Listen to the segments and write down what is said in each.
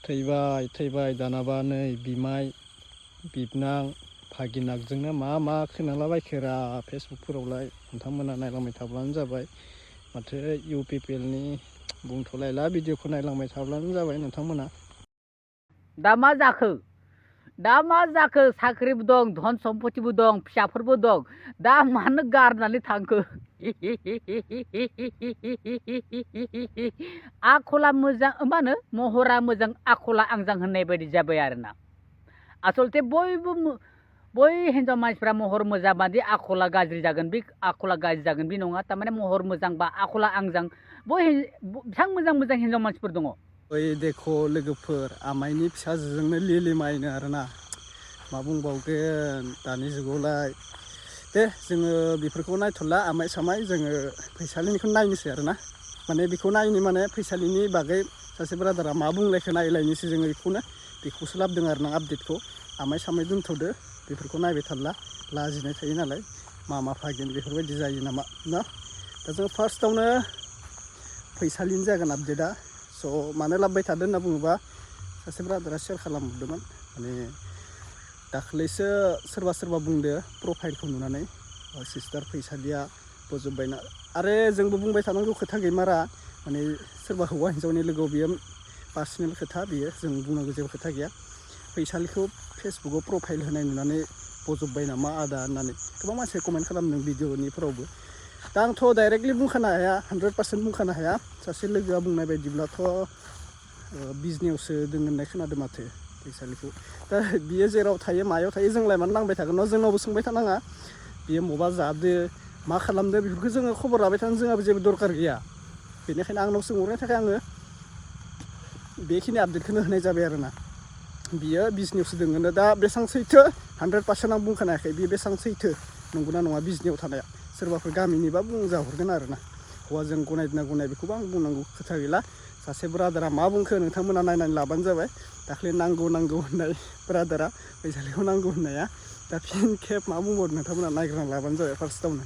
थैबाय थैबाय दानाबा नै बिमाय बिबनां भागिनागजोंनो मा खोनालाबायखोरा फेसबुकफोरावलाय नोंथांमोना नायलांबाय थाब्लानो जाबाय माथो इउपिपिएलनि बुंथ'लायला भिडिअखौ नायलांबाय थाब्लानो जाबाय नोंथांमोना। दा मा जाखो साख्रिबो दं धन सम्पतिबो दं फिसाफोरबो दं दा मानो गारनानै थांखो आखला मोजां मा होनो महरा मोजां आखला आंजां होननाय बायदि जाबाय आरोना। आसलथे बै हिन्जाव मानसिफ्रा महर मोजां बादि आखला गाज्रि जागोन बे आखला गाज्रि जागोन बे नङा। थारमाने महर मोजांबा आखला आंजां बेसां मोजां हिन्जाव मानसिफोर दङ। ओइ देख' लोगोफोर आमाइनि फिसाजोजोंनो लिलिमायनो आरोना मा बुंबावगोन दानि जुगावलाय। दे जोङो बेफोरखौ नायथ'ला आमाइ सामाइ जोङो फैसालिनिखौ नायनोसै आरोना। माने बेखौ नायनो माने फैसालिनि बागै सासे ब्रादारा मा बुंलायखो नायलायनोसै जोङो बेखौसो लाबोदों आरो ना आपडेटखौ। आमाइ सामाइ दोनथ'दो बेफोरखौ नायबाय थारला लाजिनाय थायो नालाय मा फागिन बेफोरबायदि जायो नामा ना। दा जों फार्स्टआवनो फैसालिनि जागोन आपडेटआ। स' मानो लाबोबाय थादो होनना बुङोबा सासे ब्रादारा सेयार खालामहरदोंमोन। माने दाख्लैसो सोरबा बुंदो प्रफाइलखौ नुनानै सिस्टार फैसालिया बजबबायना। आरो जोंबो बुंबाय थानांगौ खोथा गैमारा माने सोरबा हौवा हिन्जावनि लोगोआव बियो पार्सनेल खोथा बियो जों बुंनांगौ जेबो खोथा गैया। फैसालिखौ फेसबुकाव प्रफाइल होनाय नुनानै बजबबाय नामा आदा होननानै गोबां मानसिया कमेन्ट खालामदों भिडिअनिफोरावबो। दा आंथ' डाइरेक्टलि बुंखानो हाया 100% बुंखानो हाया। सासे लोगोआ बुंनाय बायदिब्लाथ' बिजनियावसो दोङो होननाय खोनादों माथो फैसालिखौ। दा बियो जेराव थायो मायाव थायो जोंलाय मानो नांबाय थागोन न'। जोंनावबो सोंबाय थानाङा बियो मबा जादो मा खालामदो बेफोरखौ जोङो खबर लाबाय थानो जोंहाबो जेबो दरकार गैया। बेनिखायनो आंनाव सोंहरनायनि थाखाय आङो बेखिनि आपडेटखौनो होनाय जाबाय आरोना। बियो बिजनियावसो दोङोनो। दा बेसेबां सैथो 100% आं बुंखानो हायाखै बियो बेसेबां सैथो नंगौना नङा बिजनियाव थानाया। सोरबाफोर गामिनिबा बुंजाहरगोन आरोना। हौवाजों गनायदोंना गनाया बेखौबो आं बुंनांगौ खोथा गैला। सासे ब्रादारा मा बुंखो नोंथांमोना नायनानै लाबानो जाबाय। दाख्लै नांगौ होननाय ब्रादारा फैसालिखौ नांगौ होननाया दा फिन खेब मा बुंबावदों नोंथांमोना नायग्रोना लाबानो जाबाय फार्स्टआवनो।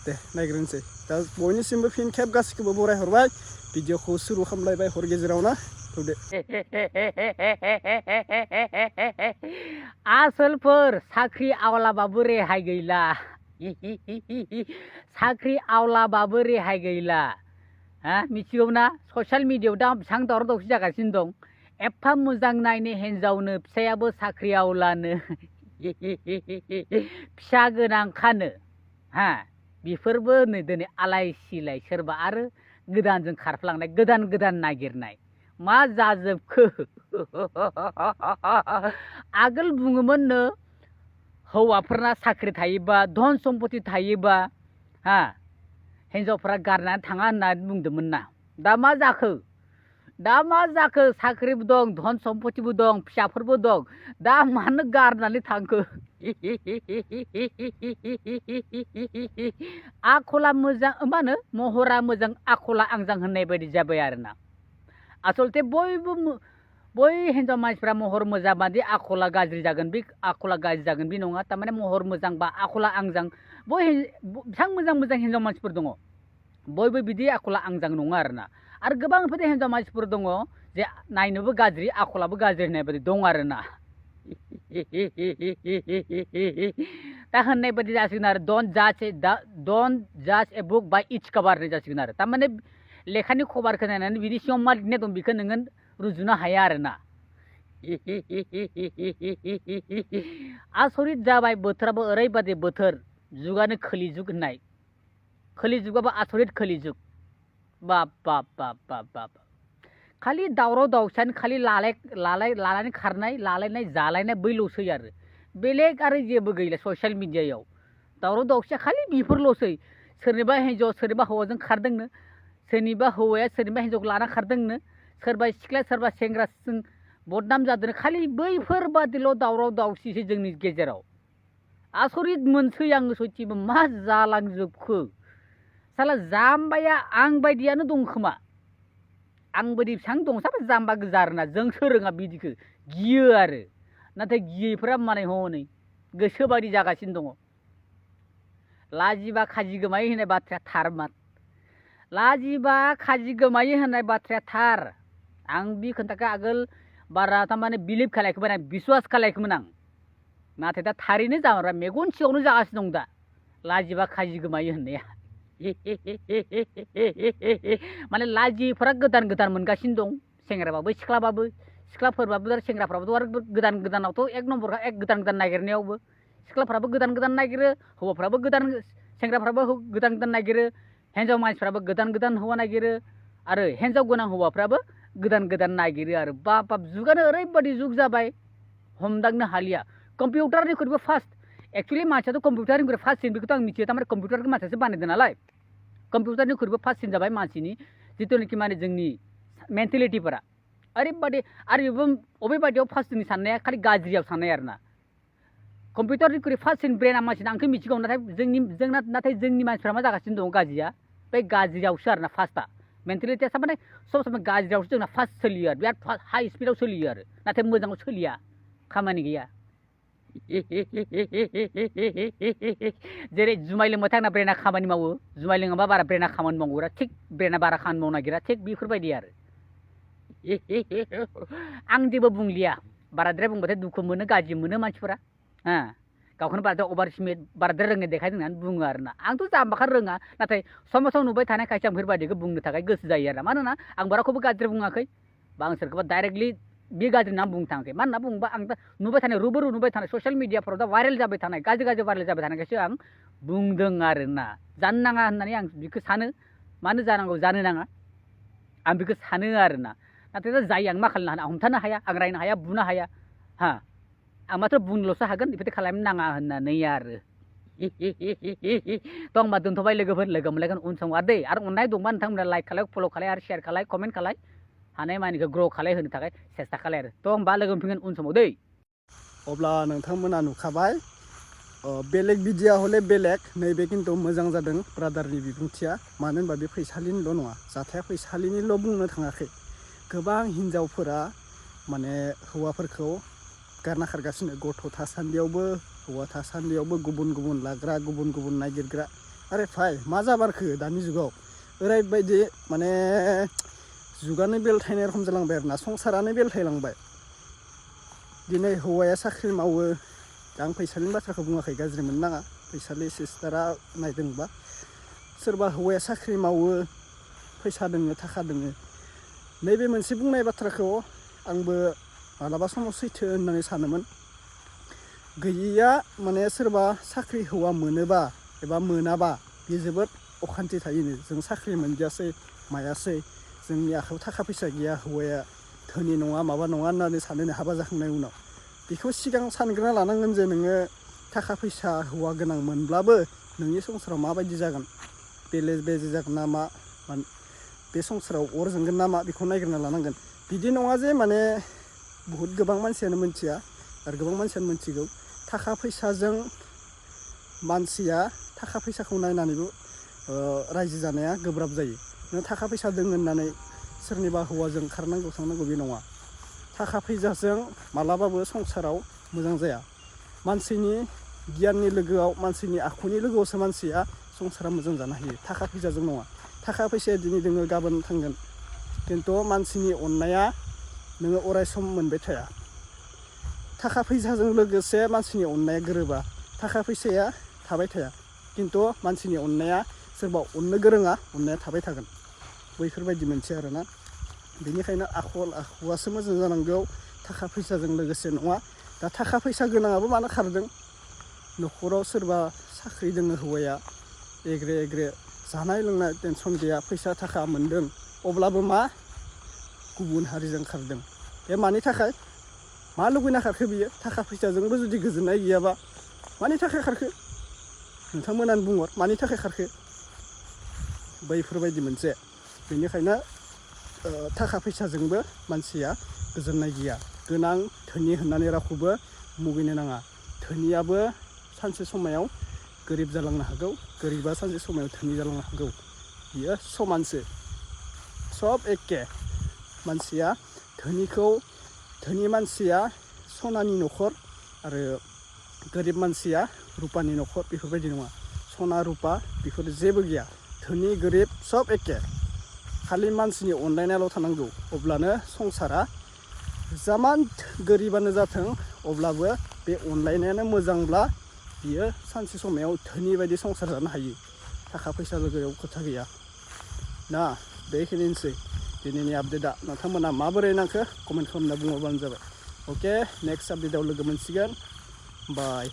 दे नायग्रोनोसै। दा बयनिसिमबो फिन खेब गासैखौबो बरायहरबाय भिडिअखौ सुरु खालामलायबाय हर गेजेरावनो थौदो। आसोलफोर साख्रि आवलाबाबो रेहाय गैला साख्रि आवलाबाबो रेहाय गैला। मिथिगौ ना ससियेल मिडियायाव दा बेसेबां दावराव दावसि जागासिनो दं। एफा मोजां नायनो हिन्जावनो फिसायाबो साख्रि आवलानो फिसा गोनांखानो बेफोरबो नै दिनै आलाय सिलाय सोरबा आरो गोदानजों खारफ्लांनाय गोदान नागिरनाय मा जाजोबखो आगोल बुङोमोननो हौवाफोरना साख्रि थायोबा धन सम्पति थायोबा हिन्जावफ्रा गारनानै थाङा होननानै बुंदोंमोन ना। दा मा जाखो साख्रिबो दं धन सम्पतिबो दं फिसाफोरबो दं दा मानो गारनानै थांखो आखला मोजां मा होनो महरा मोजां आखला आंजां होननाय बायदि जाबाय आरोना। आसलथे बै हिन्जाव मानसिफ्रा महर मोजां बादि आखला गाज्रि जागोन बे आखला गाज्रि जागोन बे नङा। थारमाने महर मोजांबा आखला आंजां बेसां मोजां हिन्जाव मानसिफोर दङ बयबो बिदि आखला आंजां नङा आरोना। आरो गोबां बेबायदि हिन्जाव मानसिफोर दङ जे नायनोबो गाज्रि आखलाबो गाज्रि होननाय बायदि दं आरोना। दा होननाय बायदि जासिगोन आरो डन्ट जाज ए बुक बाय इट्स कभार होननाय जासिगोन आरो। थारमाने लेखानि खबारखौ नायनानै बिनि सिङाव मा लिरनाय दं बेखौ नोङो रुजुनो हाया आरोना। आसरित जाबाय बोथोराबो ओरैबादि बोथोर जुगानो खोलि जुग होननाय। खोलि जुगाबो आसरित खोलि जुग बाप बाप बाप बाप बाप खालि दावराव दावसियानो खालि लालायनानै खारनाय लालायनाय जालायनाय बैल'सै आरो बेलेग आरो जेबो गैला। ससियेल मिडियायाव दावराव दावसिया खालि बेफोरल'सै। सोरनिबा हिन्जाव सोरनिबा हौवाजों खारदोंनो सोरनिबा हौवाया सोरनिबा हिन्जावखौ लाना खारदोंनो सोरबा सिख्ला सोरबा सेंग्राजों बदनाम जादों खालि बैफोरबादिल' दावराव दावसिसै जोंनि गेजेराव। आसरित मोनसै आङो सयथिबो मा जालांजोबखो साला जाम्बाया आं बायदियानो दं खोमा। आं बायदि बेसेबां दं साबा जाम्बा गोजा आरोना। जोंसो रोङा बिदिखौ गियो आरो नाथाय गियैफोरा माने हनै गोसोबायदि जागासिनो दङ। लाजिबा खाजि गोमायो होननाय बाथ्राया थारमार। लाजिबा खाजि गोमायो होननाय बाथ्राया थार। आं बे खोथाखौ आगोल बारा थारमाने बिलिभ खालायाखैमोन आं बिश्वास खालायाखैमोन आं नाथाय दा थारैनो जामारबाय मेगन सिगाङावनो जागासिनो दं दा लाजिबा खाजि गोमायो होननाया माने लाजिफोरा गोदान गोदान मोनगासिनो दं सेंग्राबाबो सिख्लाफोरबाबो आरो सेंग्राफ्राबोथ' आरो गोदान गोदानावथ' एक नम्बर एक गोदान गोदान नागिरनायावबो सिख्लाफ्राबो गोदान गोदान नागिरो हौवाफ्राबो गोदान सेंग्राफ्राबो गोदान गोदान नागिरो हिन्जाव मानसिफ्राबो गोदान गोदान हौवा नागिरो आरो हिन्जाव गोनां हौवाफ्राबो गोदान गोदान नागिरो आरो बाप जुगानो ओरैबायदि जुग जाबाय हमदांनो हालिया कम्पिउटारनिख्रुइबो फास्ट एक्चुअलि मानसियाथ' कम्पिउटारनिख्रुइ फास्टसिन बेखौथ' आं मिथियो थारमाने कम्पिउटारखौ मानसियासो बानायदों नालाय कम्पिउटारनिख्रुइबो फास्टसिन जाबाय मानसिनि जिथुनाखि माने जोंनि मेन्टेलिटिफोरा ओरैबायदि आरो बेबो बबे बायदियाव फास्टसिन साननाया खालि गाज्रियाव साननाय आरोना कम्पिउटारनिख्रुइ फास्टसिन ब्रेना मानसिना आंखौ मिथिगौ नाथाय जोंनि मानसिफ्रा मा जागासिनो दं गाज्रिया बे गाज्रियावसो आरोना फास्टआ मेन्टेलिटिया सामाने सब समय गाज्रियावसो जोंना फास्ट सोलियो आरो बिराद हाइ स्पिडाव सोलियो आरो नाथाय मोजाङाव सोलिया खामानि गैया जेरै जुमाय लोंबाथाय आंना ब्रेना खामानि मावो जुमाय लोङाबा बारा ब्रेना खामानि मावो थिग ब्रेना बारा खामानि मावनो नागिरा थिग बेफोरबायदि आरो आं जेबो बुंलिया बाराद्राय बुंबाथाय दुखु मोनो गाज्रि मोनो मानसिफोरा गावखौनो बाराद्राय अभार स्मिट बाराद्राय रोङै देखायदों होननानै बुङो आरोना आंथ' जाम्बाखा रोङा नाथाय समाजाव नुबाय थानाय खायसे आं बेफोरबायदिखौ बुंनो थाखाय गोसो जायो आरोना मानोना आं बाराखौबो गाज्रि बुङाखै बा आं सोरखौबा डाइरेक्टलि बे गाज्रि होनना बुंनो थाङाखै मानो होनना बुङोबा आं दा नुबाय थानाय रुबुरु नुबाय थानाय ससियेल मिडियाफोराव दा भाइरेल जाबाय थानाय गाज्रि भाइरेल जाबाय थानायखायसो आं बुंदों आरोना जानो नाङा होननानै आं बेखौ सानो मानो जानांगौ जानो नाङा आं बेखौ सानो आरोना नाथाय दा जायो आं मा खालामनो हाया हमथानो हाया आं रायनो हाया बुनो हाया आं माथ्र' बुंनोल'सो हागोन बेबायदि खालामनो नाङा होननानै आरो थ' होमबा दोनथ'बाय लोगोफोर लोगो मोनलायगोन उन समाव आरो आरो अननाय दंबा नोंथांमोना लाइक खालाय फल' खालाय आरो शेयार खालाय कमेन्ट खालाय हानाय मानिखौ ग्र' खालाय होनो थाखाय सेस्था खालाय आरो थ' होमबा लोगो मोनफिनगोन उन समाव दै अब्ला नोंथांमोना नुखाबाय बेलेग भिडिअ हले बेलेग नैबे खिन्थु मोजां जादों ब्रादारनि बिबुंथिया मानो होनबा बे फैसालिनिल' नङा जाथाया फैसालिनिल' बुंनो थाङाखै गोबां हिनजावफोरा माने हौवाफोरखौ गारना खारगासिनो गथ' थासान्दियावबो हौवा थासान्दियावबो गुबुन गुबुन लाग्रा गुबुन गुबुन नागिरग्रा आरे भाइ मा जाबारखो दानि जुगाव ओरैबायदि माने जुगानो बेलथायनाय रखम जालांबाय आरोना संसारानो बेलथायलांबाय दिनै हौवाया साख्रि मावो आं फैसालिनि बाथ्राखौ बुङाखै गाज्रि मोननो नाङा फैसालि सिस्टारा नायदोंबा सोरबा हौवाया साख्रि मावो फैसा दोङो थाखा दोङो नैबे मोनसे बुंनाय बाथ्राखौ आंबो मालाबा समाव सैथो होननानै सानोमोन गैयैया माने सोरबा साख्रि हौवा मोनोबा एबा मोनाबा बे जोबोद अखान्थि थायोनो जों साख्रि मोनजासै मायासै जोंनि आखायाव थाखा फैसा गैया हौवाया धोनि नङा माबा नङा होननानै सानोनो हाबा जाखांनायनि उनाव बेखौ सिगां सानग्रोना लानांगोन जे नोङो थाखा फैसा हौवा गोनां मोनब्लाबो नोंनि संसाराव माबायदि जागोन बेले बेजे जागोन ना मा बे संसाराव अर जोंगोन ना मा बेखौ नायग्रोना लानांगोन बिदि नङा जे माने बुहुद गोबां मानसियानो मोनथिया आरो गोबां मानसियानो मोनथिगौ थाखा फैसाजों मानसिया थाखा फैसाखौ नायनानैबो रायजो जानाया गोब्राब जायो नों थाखा फैसा दङ होननानै सोरनिबा हौवाजों खारनांगौ थांनांगौ बे नङा थाखा फैसाजों मालाबाबो संसाराव मोजां जाया मानसिनि गियाननि लोगोआव मानसिनि आखुनि लोगोआवसो मानसिया संसारा मोजां जानो हायो थाखा फैसाजों नङा थाखा फैसाया दिनै दोङो गाबोन थांगोन खिन्थु मानसिनि अननाया नोङो अराय सम मोनबाय थाया थाखा फैसाजों लोगोसे मानसिनि अननाया गोरोबा थाखा फैसाया थाबाय थाया खिन्थु मानसिनि अननाया सोरबा अननो गोरोङा अननाया थाबाय थागोन बैफोरबायदि मोनसे आरोना बेनिखायनो आखल आखुआसो मोजां जानांगौ थाखा फैसाजों लोगोसे नङा दा थाखा फैसा गोनाङाबो मानो खारदों न'खराव सोरबा साख्रि दोङो हौवाया एग्रे एग्रे जानाय लोंनाय टेनसन गैया फैसा थाखा मोन्दों अब्लाबो मा गुबुन हारिजों खारदों बे मानि थाखाय मा लुबैना खारखो बियो थाखा फैसाजोंबो जुदि गोजोननाय गैयाबा मानि थाखाय खारखो नोंथांमोनानो बुंहर मानि थाखाय खारखो बैफोरबायदि मोनसे बेनिखायनो थाखा फैसाजोंबो मानसिया गोजोननाय गैया गोनां धोनि होननानै रावखौबो मुगैनो नाङा धोनियाबो सानसे समायाव गोरिब जालांनो हागौ गोरिबा सानसे समायाव धोनि जालांनो हागौ बियो समानसो सब एखे मानसिया धोनि मानसिया सनानि न'खर आरो गोरिब मानसिया रुपानि न'खर बेफोरबायदि नङा सना रुपा बेफोर जेबो गैया धोनि गोरिब सब एखे खालि मानसिनि अनलायनायल' थानांगौ अब्लानो संसारा जामान गोरिबानो जाथों अब्लाबो बे अनलायनायानो मोजांब्ला बियो सानसे समायाव धोनि बायदि संसार जानो हायो थाखा फैसा लोगोआव खोथा गैया ना बेखिनिसै दिनैनि आपडेटआ नोंथांमोना माबोरै नांखो कमेन्ट खालामना बुङोबानो जाबाय अके नेक्स्ट आपडेटआव लोगो मोनसिगोन बाय